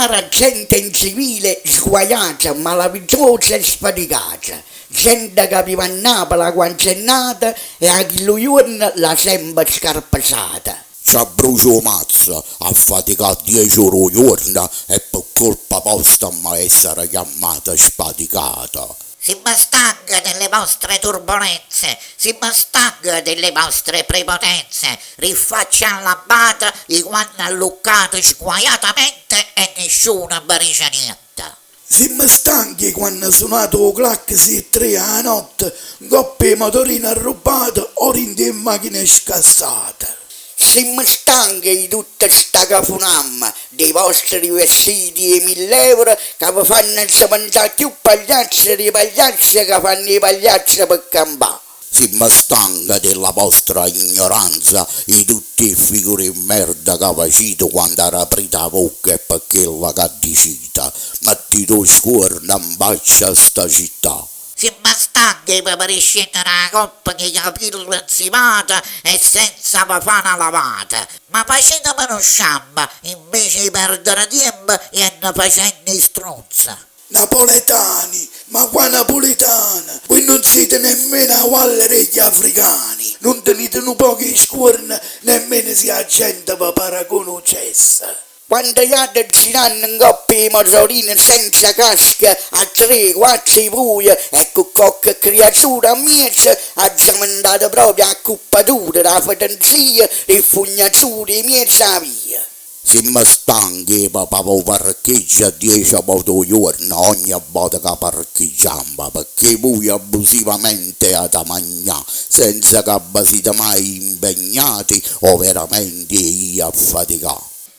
Cara gente incivile, sguaiata, malavitosa e sfaticata, gente ca vive a Napule 'a quanno è nata e 'a chillu juorno l'ha sempe scarpesata. C'abbrucia 'o mazzo a faticà diece ore 'o juorno e pe colpa vosta amma essere chiammate sfaticate. Simm' stanc' delle vostre turbolenze, simm' stanc' delle vostre prepotenze, rifaccia all'abate 'e quann' alluccate sguaiatamente e nisciuno ve dice niente. Simm' stanchi 'e quann' sunate 'o clacson 'e ttre 'a notte 'ncopp' 'e motorini arrubbate o dint' 'e machine scassate. Simm' stanchi 'e tutta 'sta cafunamma, d' 'e vostri vestiti 'e mill'euro ca ve fanno addeventà cchiù pagliacce d' 'e pagliacce ca fanno 'e pagliacce pe campà. Simm' stanchi della vostra ignoranza 'e tutt' 'e figure 'e merda ca facite quando araprite 'a vocca e pe chella ca dicite, mettite 'o scuorno 'nfaccia a 'sta città. Simm' stanchi 'e ve vedè scennere 'a coppa cu 'e capille 'nzivate e senza ve fa na lavata. Ma faciteme nu sciampo invece 'e perdere tiempo jenno facenno 'e strunze. Napoletani, ma qua napulitani, voi non siete nemmeno 'a gualla degli africani, nun tenite nu poco 'e scuorno nemmeno si 'a gente ve paragona 'o cesso. Quando jate giranno 'ncopp' 'e motorini senza casco a tre, quattro 'e vuje e cu cocche criatura ammiezo, addeventate proprio 'a accuppatura d' 'a fetenzia d' 'e fugnature 'e miezo 'a via. Simm' stanchi 'e pavà 'o parcheggio diece vote 'o juorno ogni vota ca parcheggiammo pecché vuje abusivamente 'ata magnà senza ca ve site mai impegnati overamente 'e ji a faticà.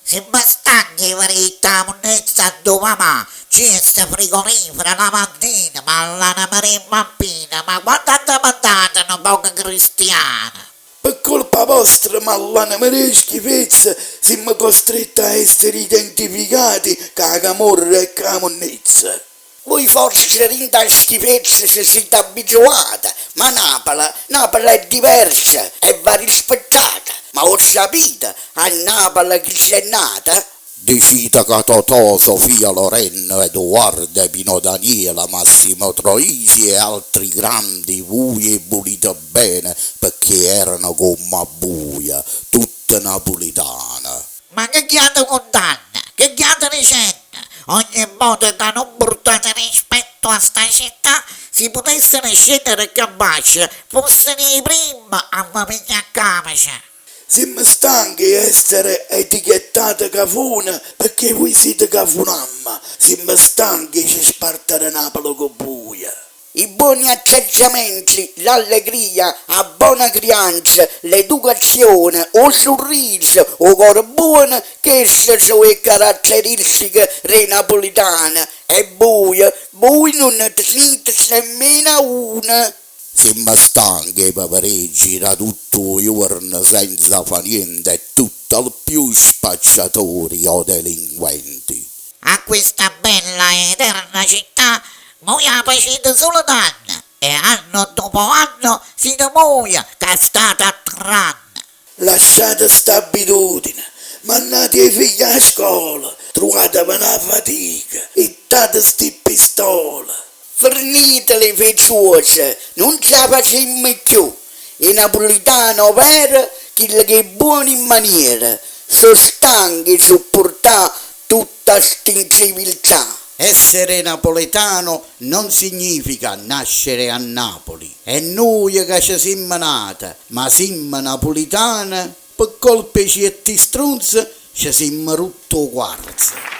Simm' stanchi 'e vedè 'a munnezza addò mamà, ciesse, frigorifere, lavandine, ma ll'anema d' 'e bambine, ma quanno addeventate nu poco cristiane? Pe colpa vostra, ma ll'anema d' 'e schifezze, simm' costretti a essere identificati cu 'a camorra e cu 'a munnezza. Voi forse dint' 'a schifezza ce site abituate, ma Napule, Napule è diversa e va rispettata, ma 'o ssapite a Napule chi c'è nato? Dicite ca Totò, Sofia Loren, Eduardo, Pino Daniele, Massimo Troisi e altri grandi vuje 'e vulite bene pecché erano comm' a vuje, tutte napulitane. Ma che ghiate cuntanno? Che ghiate dicenno? Ogni vota ca nun purtate rispetto a 'sta città, si putessero scennere ccà abbascio, fossero 'e primme a ve piglià a cavece. Simm' stanchi 'e essere etichettate cafune pecché vuje site cafunamma, simm' stanchi 'e ce spartere Napule cu vuje. I buoni atteggiamenti, l'allegria, 'a bona crianza, l'educazione, 'o surriso, 'o core buono, cheste so' 'e caratteristiche d' 'e napulitane e vuje, vuje nun ne tenite nemmeno una. Simm' stanchi 'e ve vedè girà tutto 'o juorno senza fa niente e tutt'al più spacciatori o delinquenti. A questa bella e eterna città vuje 'a facite sulo danno e anno dopo anno site vuje ca state atterranno. Lasciate st'abitudine, mannate 'e figli 'a scola, truvateve na fatica, 'ittate sti pistole. Fernitela 'e fa 'e ciuoce, nun ce 'a facimmo cchiù. 'E napulitane overo, chille ch' 'e buone maniere, so' stanche 'e suppurtà tutta st'inciviltà. Essere napoletano non significa nascere a Napoli. E nuje ca ce simm' nate, ma simm' napulitane, pe colpa 'e cierti strunze ce simm' rutt' 'o quarzo.